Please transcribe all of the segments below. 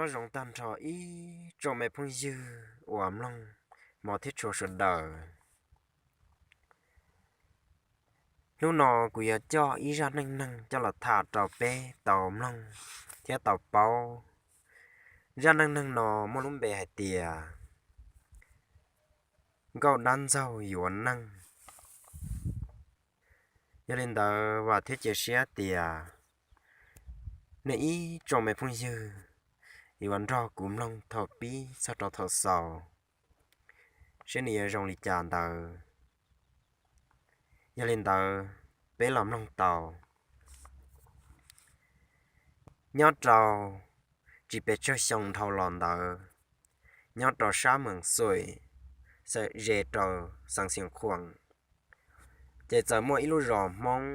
Nyob zoo tag nrho ib tsoom me phooj ywg uas mloog hmov thiab tshua sawv daws. Hnub no kuv yuav coj ib zaj neej neeg coj los tham rau peb tau mloog thiab tau paub. Zaj neej neeg no muaj lub npe hais tias Nkauj Dab Ntxaug Yuav Neej. Yog li ntawd vam thiab cia siab tias nej ib tsoom me phooj ywg yuav nrog kuv mloog thaum pib txog rau thaum xaus, seb nws yuav zoo li cas ntawd. Yog li ntawd, peb los mloog tau. Nyob rau tsis pes tsawg xyoo dhau los ntawd, nyob rau sab Meem Xuim, ze rau Xeev Khuam, ces txawm muaj ib lub zos Hmoob,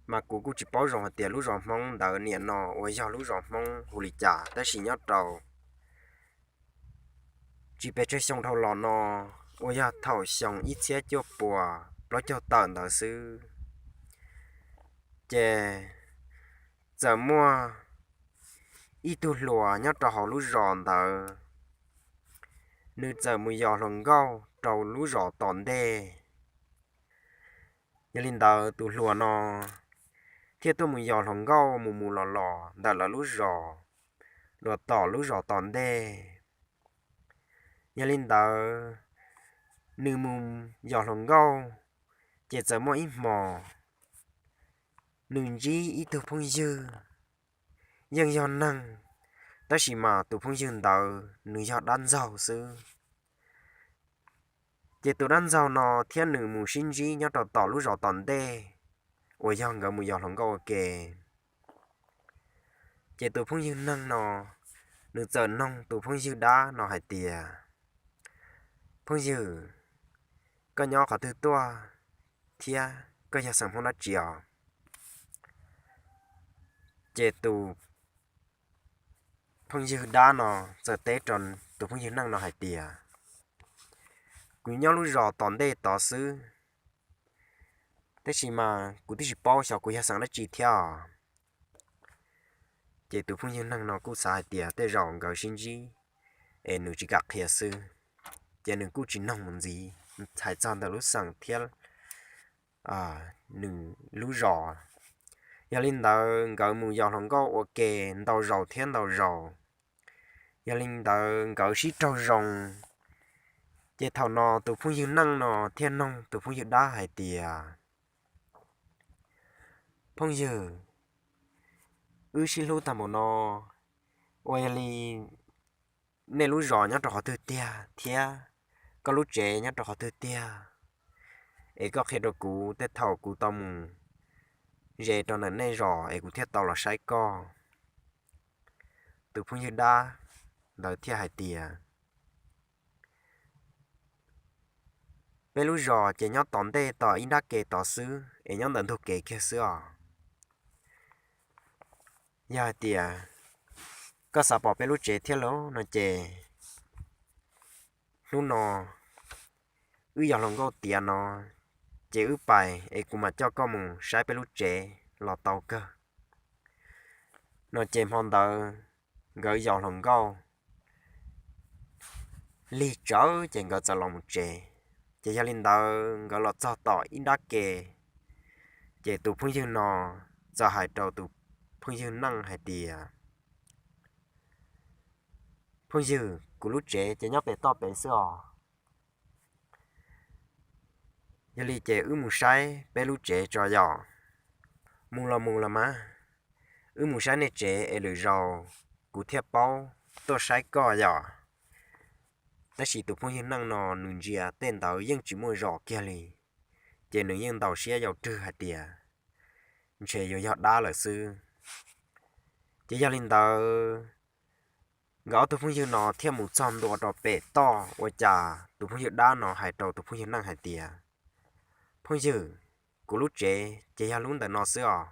mas kuv kuj tsis paub zoo hais tias lub zos Hmoob ntawd niam no uas yog lub zos Hmoob hu li cas, tab sis nyob rau tsis pes tsawg xyoo dhau los no, uas yog thaum xyoo ib txhiab cuaj puas plaub caug tawm ntawd xwb, ces txawm muaj ib tug hluas nyob rau hauv lub zos ntawd, nws txawm mus yos hluas nkauj rau lub zos tom ntej. Yog li ntawd tus hluas no thiaj tuaj mus yos hluas nkauj mus mus los los ntawm lawv lub zos, los tom lub zos tom ntej. Yog li ntawd, nws mus yos hluas nkauj, ces txawm muaj ib hmos nws ntsib ib tug phooj ywg, yeej yog neeg, tab sis mas tus phooj ywg ntawd nws yog dab ntxaug xwb. Ces tus dab ntxaug no thiab nws mus sib ntsib nyob rau tom lub zos tom ntej uas yog nkawd mus yos hluas nkauj ua ke. Ces tus phooj ywg neeg no, nws txawm noog tus phooj ywg dab no hais tias, Phooj ywg, koj nyob qhov twg tuaj thiab koj yog xeem Hmoob dab tsi os? Ces tus phooj ywg dab no txawm teb rau tus phooj ywg neej no hais tias, Kuv nyob lub zos tom ntej tod xwb, tab sis mas kuv twb tsis paub xyov kuv yog xeem dab tsi thiab os. Ces tus phooj ywg neeg no kuj xav hais tias tej zaum nkawd sib ntsib es nws tsis kam qhia xwb, ces nws kuj tsis noog mus ntxiv hais txog ntawm lub xeem thiab nws lub zos. Yog li ntawd nkawd mus yos hluas nkauj ua ke ntau zaus thiab ntau zaus. Yog li ntawd nkawd sib raug zoo, ces thaum no tus phooj ywg neej no thiaj noog tus phooj ywg dab hais tias, Phooj ywg, wb sib hlub tag npaum no, ua yog li nej lub zos nyob rau qhov twg tiag thiab koj lub tsev nyob rau qhov twg tiag, es koj qhia rau kuv tej thaum kuv tau mus ze rau ntawm nej zos es kuv thiaj tau los saib koj. Tus phooj ywg dab ntawd thiaj hais tias, Peb lub zos ces nyob tom ntej tom ib nrab ke tod xwb es nyob ntawm ntug kev kiag xwb os. Yog hais tias koj xav pom peb lub tsev thiab lauj no ces hnub no wb yos hluas nkauj tiav no, ces wb pais es kuv mam coj koj mus saib peb lub tsev los tau kawg. No ces hmo ntawd nkawd yos hluas nkauj lig tsawv ces nkawd txawm los mus tsev. Ces yog li ntawd nkawd los txog tom ib nrab ke, ces tus phooj ywg no txawm hais rau tus phooj ywg neej hais tias, Phooj ywg, kuv lub tsev ces nyob pem toj pem xwb os. Yog li ces wb mus saib peb lub tsev tso yom. Mus los mus los mas, wb mus saib nej tsev es lwm zaus kuv thiaj paub tuaj saib koj yom. Tab sis tus phooj ywg neej no nws ntsia tej ntawd yeej tsis muaj zos kiag li, ces nws yeej ntaus siab yau rwg hais tias ntshe yuav yog dab lawm xwb. Ces yog li ntawd, nkawd ob tug phooj ywg no thiaj mus txog ntua rau pem toj ua cas tus phooj ywg dab no hais rau tus phooj ywg neej hais tias, Phooj ywg, kuv lub tsev ces yog lub ntawm no xwb os.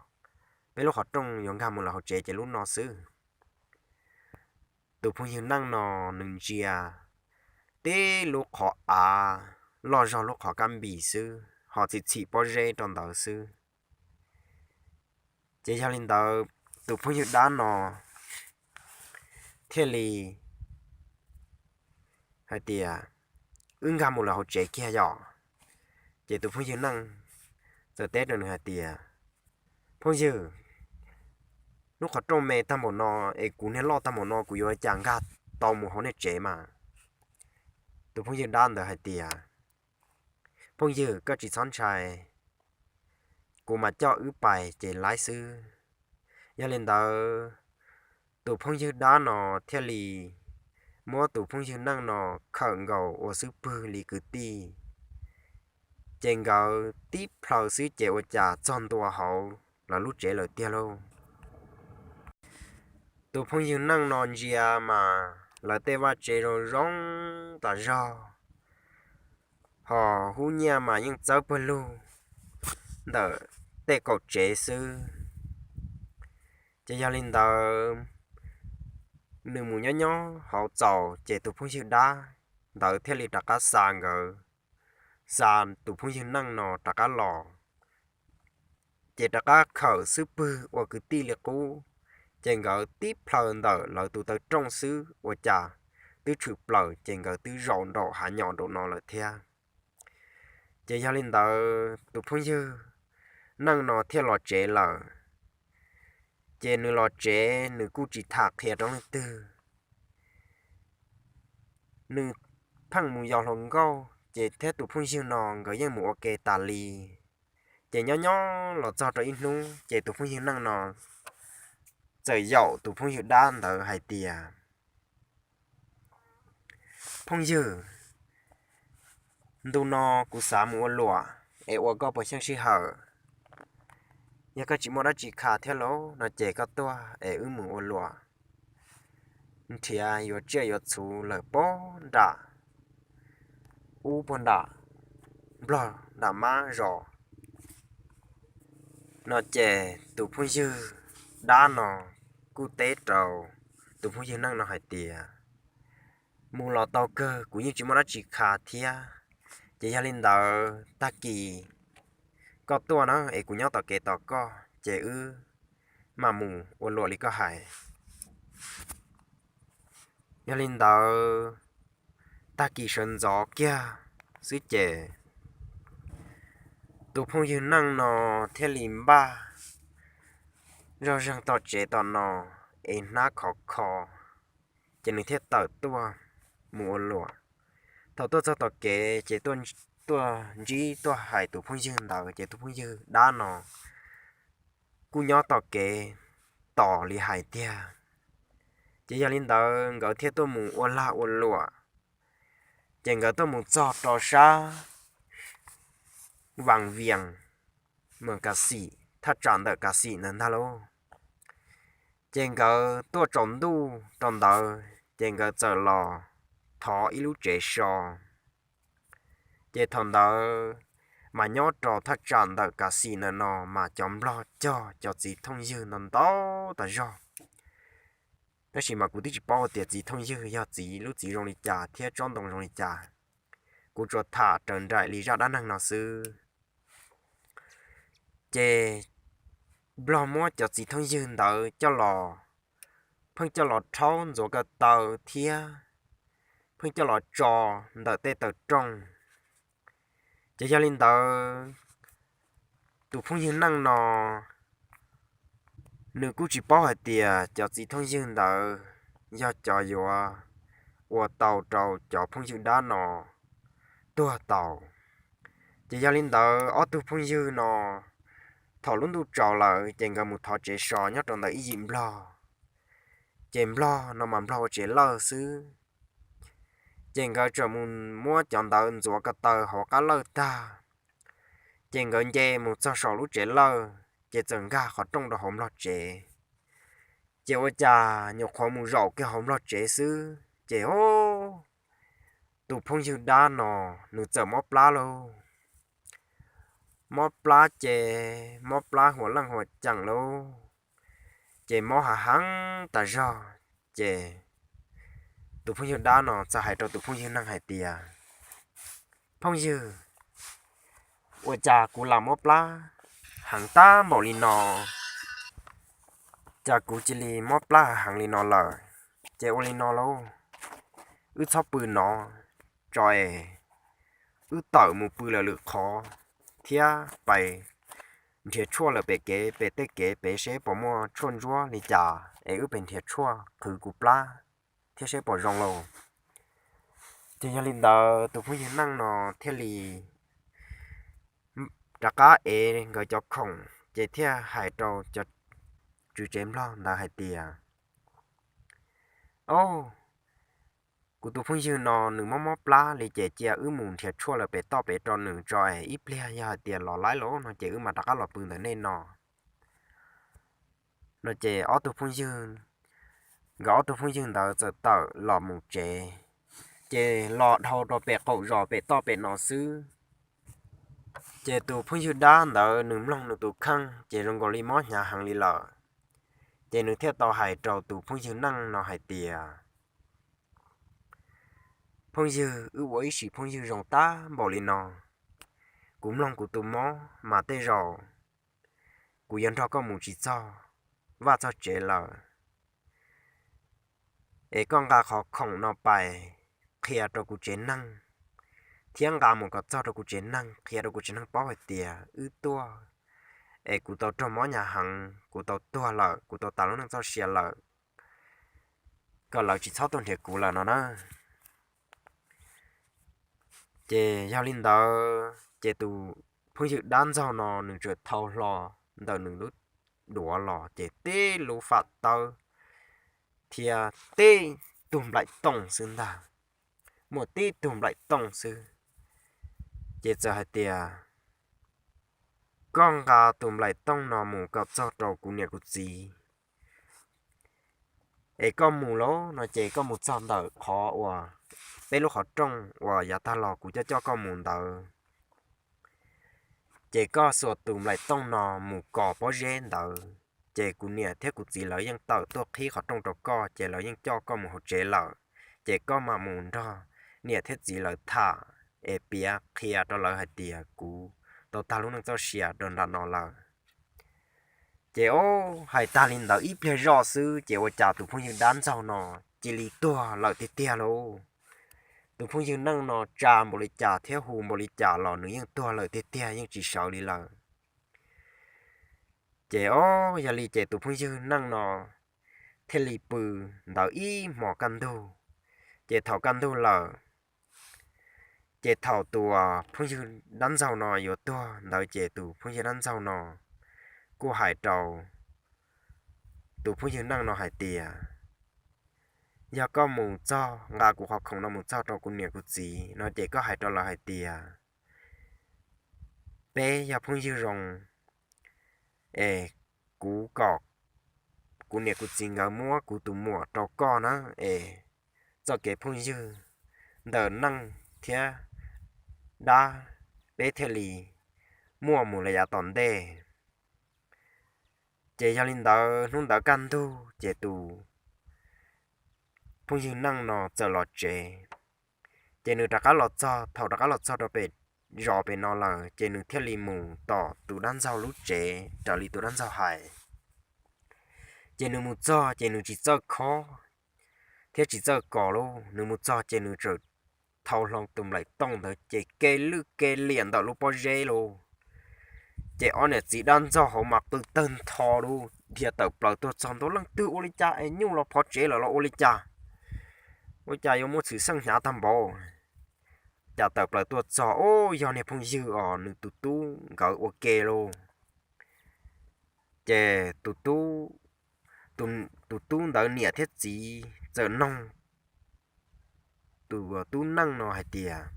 Peb lub qhov rooj yuav nkag mus lawm hauv tsev ces lub no xwb. Tus phooj ywg neej no nws ntsia tib lub qhov av loj zog lub qhov kab npis xwb, ho txhim txhim pob zeb rau ntawd xwb. Ces yog li ntawd, tus phooj ywg dab no thiaj li hais tias, Wb nkag mus lawm hauv tsev kiag yom. Ces tus phooj ywg neej txawm teb rau nws hais tias, Phooj ywg, lub qhov rooj me tag npaum no es kuv niag loj tag npaum no kuv yuav ua cas nkag tau mus hauv nej tsev mas? Tus phooj ywg dab ntawd hais tias, Phooj ywg, koj tsis txhob ntshai, kuv mas coj wb pais ces laib xwb. Yog li ntawd, tus phooj ywg dab no thiaj li muab tus phooj ywg neej no khawm nkaus ua xub pwg li kwv tij, ces nkawd tib plhaw xwb ces ua cas txog ntua hauv lawv lub tsev lawm tiag lauj. Tus phooj ywg neej no ntsia mas lawv tej vaj tsev zoo zoo tas zog, ho hub nyiaj mas yeej txawb pawg lug ntawm tej kaum tsev xwb. Ces yog li ntawd, nws mus nyob nyob hauv txaus ces tus phooj ywg dab ntawd thiaj li rov qab xa nkawd, xa tus phooj ywg neej no rov qab los. Ces rov qab khawm xub pwg ua kwv tij li qub, ces nkawd tib plhaw ntawm lawv tus taw rooj xwb ua cas twb tshwm plaws ces nkawd twb zaum nraum hav nyom nraum no lawm thiab. Ces yog li ntawd tus phooj ywg neej no thiaj los tsev lawm. Ces nws los tsev nws kuj tsis tham qhia rau leej twg, nws pheej mus yos hluas nkauj ces thiab tus phooj ywg no nkawd yeej mus ua ke tas li. Ces nyob nyob los txog rau ib hnub ces tus phooj ywg neej no txawm yaum tus phooj ywg dab ntawd hais tias, Phooj ywg, ntu no kuv xav mus ua luam es ua koj puas xyeej sij hawm? Yog koj tsis muaj dab tsi kha thiab lauj no ces koj tuaj es wb mus ua luam, nrhiav yuav tsiaj yuav txhu lawm puag nram ub puag nram nplog nram mab zos. No ces tus phooj ywg dab no kuj teb rau tus phooj ywg neej no hais tias, Mus los tau kawg, kuv yeej tsis muaj dab tsi kha thiab. Ces yog li ntawd tag kis koj tuaj na es kuv nyob tom kev tos koj ces wb mam mus ua luam li koj hais. Yog li ntawd tag kis sawv ntxov kiag xwb ces tus phooj ywg neej no thiaj li npaj zoj zeeg tom tsev tom no es hnab khov kho, ces nws thiaj tawm tuaj mus ua luam. Thaum tuaj txog tom kev ces tuaj ntsib tuaj hais tus phooj ywg ntawd ces tus phooj ywg dab no kuj nyob tom kev tos li hais tiag. Ces yog li ntawd nkawd thiaj tuaj mus ua lag ua luam, ces nkawd tuaj mus txog rau sab Vas Vias, Mas Kas Xim, thaj tsam ntawm Kas Xim ntawd ntag lauj. Ces nkawd tuaj tsaus ntuj rau ntawd ces nkawd txawm los thov ib lub tsev so. Ces thaum ntawd mas nyob rau thaj tsam ntawm Kas Xim ntawm no mas cov nplog cog cov txiv thooj ywg ntau ntau tas zog. Tab sis mas kuv twb tsis paub hais tias txiv thooj ywg yog txiv lub txiv zoo li cas thiab tsob ntoo zoo li cas. Kuv tsuas tham raws nraim li zaj dab neeg no xwb. Ces nplog muab cov txiv thooj ywg ntawd coj los, pheej coj los rhaub ntxuav ko taw thiab pheej coj los tso ntawm tej taw rooj. Ces yog li ntawd tus phooj ywg neej no nws kuj tsis paub hais tias cov txiv thooj ywg ntawd yog cov yuav ua tau rau cov phooj ywg dab no tuag tau. Ces yog li ntawd ob tug phooj ywg no thaum lub ntuj tsaus lawm ces nkawd mus thov tsev so nyob rau ntawm ib yim nplog. Ces nplog no mas nplog ua tsev lawj xwb. Ces nkawd txawm mus muab cov ntawd ntxuav ko taw hauv qab lawj tag, ces nkawd nce mus txog saum lub tsev lawj ces txawm nkag qhov rooj rau hauv nplog tsev. Ces ua cas nyuam qhuav mus zaum kiag hauv nplog tsev xwb ces tus phooj ywg dab no nws txawm mob plab lauj. Mob plab ces mob plab huas leej huas ceem lauj, ces mob hav heev tas zog. Ces tus phooj ywg dab no txawm hais rau tus phooj ywg neeg hais tias, Phooj ywg, ua cas kuv lam mob plab heev tab npaum li no, cas kuv cia li mob plab heev li no lawm? Ces ua li no lauj, wb txhob pw no tso es wb tawm mus pw lawm lwm qhov thiab pais nrhiav tshuaj lawm pem kev, pem tej kev pem seb puas muaj tshuaj ntsuab li cas es wb pem nrhiav tshuaj qhwv kuv plab thiab seb puas zoo lauj. Ces yog li ntawd tus phooj ywg Neej no thiaj li rov qab ev nkawd cov khoom ces thiaj hais rau cov tswv tsev nplog ntawd hais tias, Au, kuv tus phooj ywg no nws mob mob plab li ces cia wb mus nrhiav tshuaj lawm pem toj pem rau nws tso es ib pliag yog hais tias los laib lawm no ces wb mam rov qab los pw ntawm nej no. No ces ob tug phooj ywg, nkawd ob tug phooj ywg ntawd txawm tawm los mus tsev, ces los dhau rau pem qaum zos pem toj pem no xwb. Ces tus phooj ywg dab ntawd nws mloog nws tus kheej ces zoo nkaus li mob hnyav heev li lawm. Ces nws thiaj tau hais rau tus phooj ywg Neej no hais tias, Phooj ywg, wb ua ib sim phooj ywg zoo tag npaum li no, kuv mloog kuv tus mob mas tej zaum kuv yuav nrog koj mus tsis txog vaj txog tsev lawm. Es koj nqa qhov khoom no pais qhia rau kuv tsev neeg, thiab nqa mus kom txog rau kuv tsev neeg, qhia rau kuv tsev neeg paub hais tias wb tuaj, es kuv tau raug mob hnyav heev, kuv tau tuag lawm, kuv tau tas lub neej txoj sia lawm, kom lawv tsis txhob tuaj nrhiav kuv lawm no na. Ces yog li ntawd ces tus phooj ywg dab ntxaug no nws txawm thau hlo ntawm nws lub duav los ces tib lub fam tawb thiab tib tug nplaim tooj xwb ntag, muaj tib tug nplaim tooj xwb. Ces txawm hais tias, Koj nqa tus nplaim tooj no mus kom txog rau kuv niam kuv txiv, es koj mus lauj no ces koj mus txog ntawm qhov uas peb lub qhov rooj uas yav tag los kuv coj coj koj mus ntawd, ces koj xuas tus nplaim tooj no mus kos pob zeb ntawd, ces kuv niam thiab kuv txiv lawv yeej tawm tuaj qhib qhov rooj rau koj ces lawv yeej coj koj mus hauv tsev lawm. Ces koj mam mus nrog niam thiab txiv lawv tham es piav qhia rau lawv hais tias kuv tau tag lub neej txoj sia rau nram no lawm. Ces o, hais tag li ntawd ib pliag zoj xwb ces ua cas tus phooj ywg dab ntxaug no cia li tuag lawm tiag tiag lauj. Tus phooj ywg neej no tsa npaum li cas thiab hu npaum li cas los nws yeej tuag lawm tiag tiag, yeej tsis sawv li lawm. Ces o, yog li ces tus phooj ywg neej no thiaj li pw ntawd ib hmos kaj ntug. Ces thaum kaj ntug lawm, ces thaum tus phooj ywg dab ntxaug no yuav tuag ntawd ces tus phooj ywg dab ntxaug no kuj hais rau tus phooj ywg neej no hais tias, Yog koj mus txog nqa kuv qhov khoom no mus txog rau kuv niam kuv txiv no ces koj hais rau lawv hais tias, Peb yog phooj ywg zoo, es kuv kom kuv niam kuv txiv nkawd muab kuv tus muam rau koj na, es txoj kev phooj ywg ntawm neej thiab dab peb thiaj li muaj mus li yav tom ntej. Ces yog li ntawd hnub ntawd kaj ntug ces tus phooj ywg neej no txawm los tsev. Ces nws rov qab los txog, thaum rov qab los txog rau pem zos pem no lawm ces nws thiaj li mus tom tus dab ntxaug lub tsev raws li tus dab ntxaug hais. Ces nws mus txog ces nws tsis txawj khob thiab tsis txawj kos lauj, nws mus txog ces nws txawm thau hlo tus nplaim tooj ntawd ces ke lwj ke liam ntawm lub pob zeb lauj. Ces ob niam txiv dab ntxaug hauv mas qw tawg ntho lauj, dhia tawm plaws tuaj txog ntua, Leej twg ua li cas es nyuj los phov tsev lawm los ua li cas? Ua cas yuav muaj txhwm xeej hnyav tag npaum? Cas tawm plaws tuaj txog, o, yog niag phooj ywg os, nws tus tub nkawd ua ke lauj. Ces tus tub, tus tub ntawd niam thiab txiv txawm noog tus tub neej no hais tias,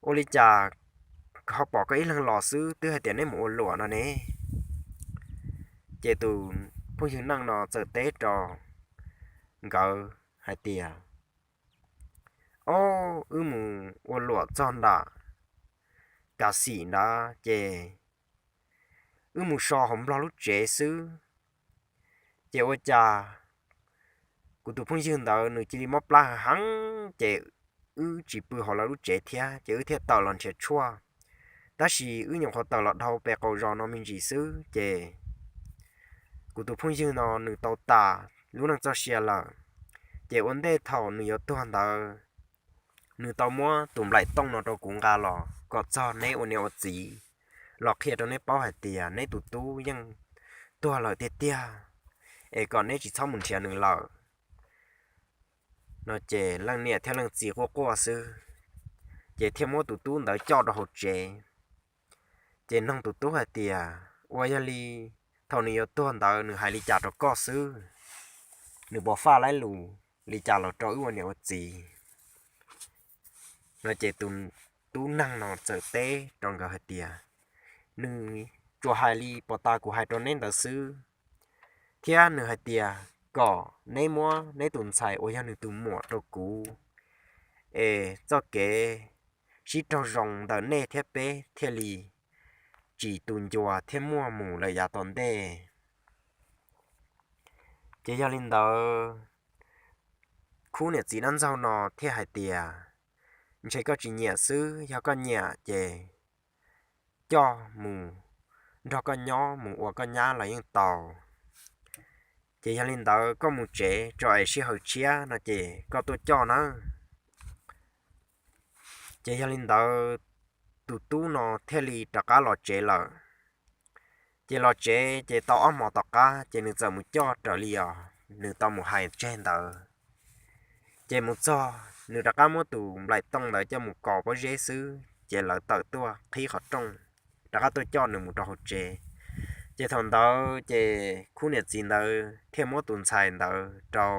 Ua li cas ho pom koj ib leeg los xwb, twb hais tias neb mus ua luam no ne? Ces tus phooj ywg neej no txawm teb rau nkawd hais tias, Ob, wb mus ua luam txog nram Kav Xim ntawd ces wb mus so hauv nplog lub tsev xwb. Ces ua cas kuv tus phooj ywg ntawd nws cia li mob plab heev ces wb tsis pw hauv lawv lub tsev thiab ces wb thiaj tawm los nrhiav tshuaj. Tab sis wb nyuam qhuav tawm los dhau pem qaum zos no me ntsis xwb ces kuv tus phooj ywg no nws tau tas lub neej txoj sia lawm. Ces ua ntej thaum nws yuav tuag ntawd, nws tau muab tus nplaim tooj no rau kuv nqa los kom txog neb ua niam ua txiv los qhia rau neb paub hais tias neb tus tub yeej tuag lawm tiag tiag, es kom neb tsis txhob mus nrhiav nws lawm. No ces leej niam thiab leej txiv quaj quaj xwb, ces thiaj muab tus tub ntawd coj rau hauv tsev. Ces nug tus tub hais tias, ua yog li thaum nws yuav tuag ntawd nws hais li cas rau koj xwb? Nws puas faj lais lus li cas los rau wb ua niam ua txiv? No ces tus tub neeg no txawm teb rau nkawd hais tias, nws tsuas hais li puag ta kuv hais rau neb ntawd xwb, thiab nws hais tias kom neb muab neb tus ntxhais uas yog nws tus muam rau kuv, es txoj kev sib raug zoo ntawm nej thiab peb thiaj li tsis tu ncua thiab muaj mus lawm yav tom ntej. Ces yog li ntawd, khub niam txiv dab ntxaug no thiaj hais tias, ntshe koj tsis nyiam xwb, yog koj nyiam ces coj mus nrog koj nyob mus ua koj nyab los yeej tau. Ces yog li ntawd koj mus tsev tso es sij hawm tshiab no ces koj tuaj coj nawb. Ces yog li ntawd, tus tub no thiaj li rov qab los tsev lawm. Ces los tsev ces tau ob hmos tom qab ces nws txawm mus coj raws li os nws tau mus hais tseg ntawd. Ces mus txog nws rov qab muab tus nplaim tooj ntawd coj mus kos pob zeb xwb ces lawv tawm tuaj qhib qhov rooj, rov qab tuaj coj nws mus rau hauv tsev. Ces thaum ntawd ces khub niam txiv ntawd thiaj muab tus ntxhais ntawd rau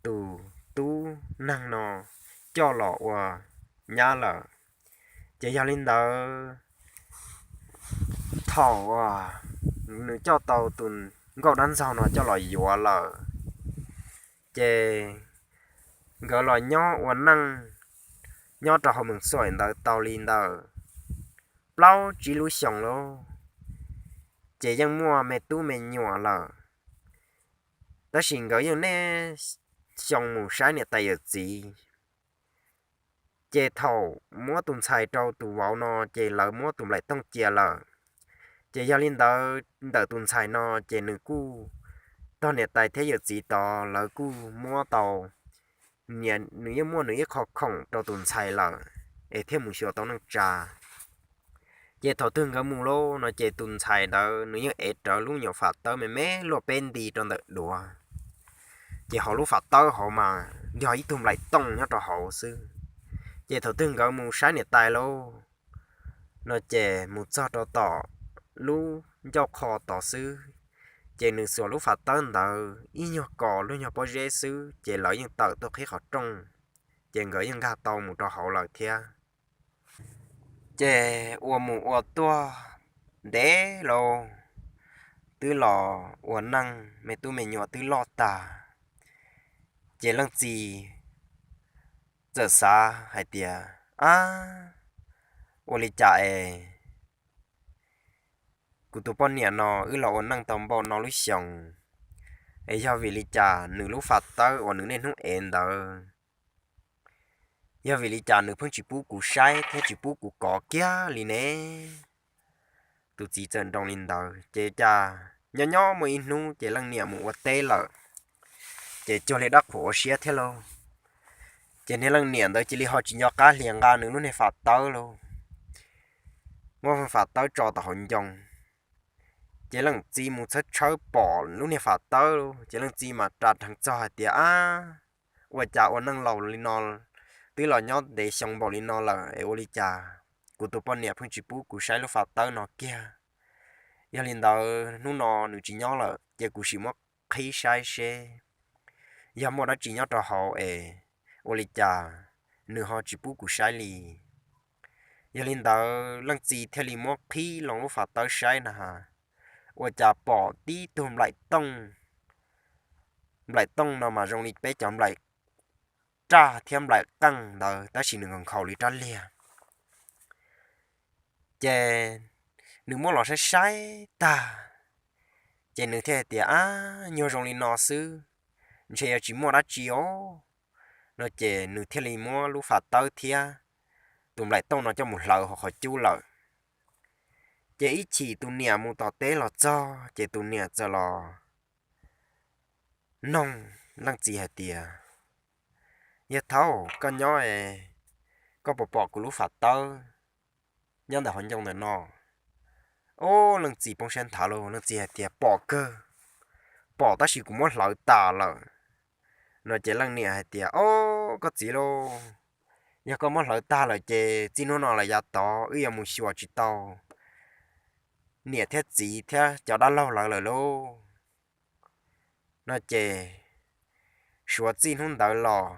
tus tub neeg no coj los ua nyab lawm. Ces yog li ntawd, thaum uas nws coj tau tus nkauj dab ntxaug no coj los yuav lawm, ces nkawd los nyob ua neej nyob rau hauv Moos Xoim ntawd tau li ntawm plaub tsib lub xyoo lauj, ces yeej muaj me tub me nyuam lawm. Tab sis nkawd yeej niaj xyoo mus saib niam tais yawm txiv. Ces thaum muab tus ntxhais rau tus vauv no ces lawv muab tus nplaim tooj cia lawm. Ces yog li ntawd ntawm tus ntxhais no ces nws kuj tog niam tais thiab yawm txiv tod lawv kuj muab tau, nws yeej muaj nws ib qho khoom rau tus ntxhais lawm, es thiaj mus xyuas tau neej tsa. Ces thaum twg nkawd mus lauj no ces tus ntxhais ntawd nws yeej ev rawv lub nyuam fam tawb me me luaj peb nti rau ntawm duav. Ces hauv lub fam tawb hauv mas yog ib tug nplaim tooj nyob rau hauv xwb. Ces thaum twg nkawd mus saib niam tais lauj no ces mus txog rau tom lub ncauj qho tod xwb, ces nws xuas lub fam tawb ntawd ib nyuag kos lub nyuag pob zeb xwb ces lawv yeej tawm tuaj qhib qhov rooj, ces nkawd yeej nkag tau mus rau hauv lawm thiab. Ces ua mus ua tuaj ntev lauj, twb los ua neej me tub me nyuam twb loj tag, ces leej txiv txawm xav hais tias, ab, ua li cas es kuv tus poj niam no wb los ua neej tau npaum no lub xyoos, es yog vim li cas nws lub fam tawb uas nws niaj hnub ev ntawd, yog vim li cas nws pheej tsis pub kuv saib thiab tsis pub kuv kov kiag li ne? Tus txiv txawm nroo li ntawd ces cas nyob nyob muaj ib hnub ces leej niam mus ua teb lawm, ces cuag li dab qhuas ua siab thiab lauj. Ces niag leej niam ntawd cia li ho tsis nco qab hlias nqa nws lub niag fam tawb lauj, muab fam tawb tso tom hauv ncoo. Ces leej txiv mus txhawb tshawb pom lub niag fam tawb lauj, ces leej txiv mam ras dheev txog hais tias, ab, ua cas ua neej laus li no, twb los nyob ntev xyoo npaum li no lawm es ua li cas kuv tus poj niam pheej tsis pub kuv saib lub fam tawb no kiag? Yog li ntawd hnub no nws tsis nyob lawm ces kuv sim muab qhib saib seb yog muaj dab tsi nyob rau hauv es ua li cas nws ho tsis pub kuv saib li. Yog li ntawd leej txiv thiaj li muab qhib loo lub fam tawb saib na, ua cas pom tib tug nplaim tooj. Nplaim tooj no mas zoo li peb cov nplaim raj thiab nplaim qeej ntawd tab sis nws nkhaus nkhaus li rab liag. Ces nws muab los saib saib tag, ces nws thiaj hais tias, ab, nyuag zoo li no xwb, ntshe yuav tsis muaj dab tsi os. No ces nws thiaj li muab lub fam tawb thiab tus nplaim tooj no coj mus hlawv hauv qhov cub lawm. Ces ib chim tus niam mus tom teb los txog ces tus niam txawm los noog leej txiv hais tias, Yawg thaub, koj nyob, koj puas pom kuv lub fam tawb nyob ntawm hauv ncoo ntawm no? Ob, leej txiv poob siab nthav lauj, leej txiv hais tias, Pom kawg, pom tab sis kuv muab hlawv tas lawm. No ces leej niam hais tias, Ob, koj txiv lauj, yog koj muab hlawv tag lawm ces txij hnub no los yav tod wb yuav mus xyuas tsis tau niam thiab txiv thiab cov dab laug lawv lawm lauj. No ces suav txij hnub ntawd los,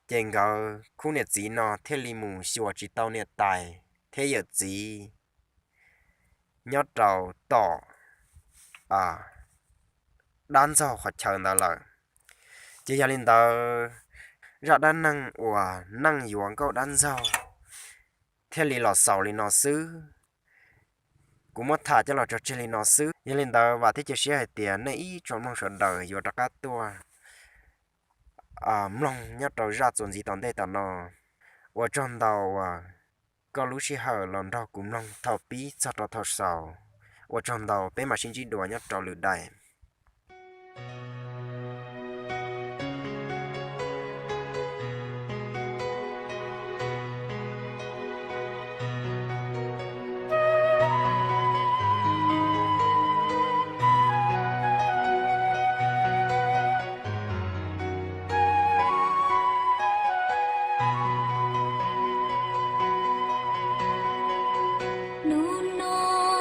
ces nkawd khub niam txiv no thiaj li mus xyuas tsis tau niam tais thiab yawm txiv nyob rau tom dab ntxaug qhov chaw ntawd lawm. Ces yog li ntawd, zaj dab neeg uas neej yuav nkauj dab ntxaug thiaj li los xaus li no xwb. Kuv muab tham coj los tso tseg li no xwb. Yog li ntawd, vam thiab cia siab hais tias nej ib tsoom mloog sawv daws yuav rov qab tuaj mloog nyob rau zaj txuas ntxiv tom ntej tom no. Ua tsaug ntau uas koj lub sij hawm los nrog kuv mloog thaum pib txog rau thaum xaus. Ua tsaug ntau, peb mam sib ntsib dua nyob rau lwm daim. Hnub no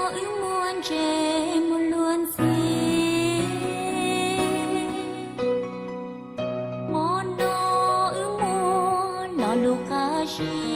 wb muaj ntses muaj luag ntxhi, hmo no wb muaj lo lus qab zib.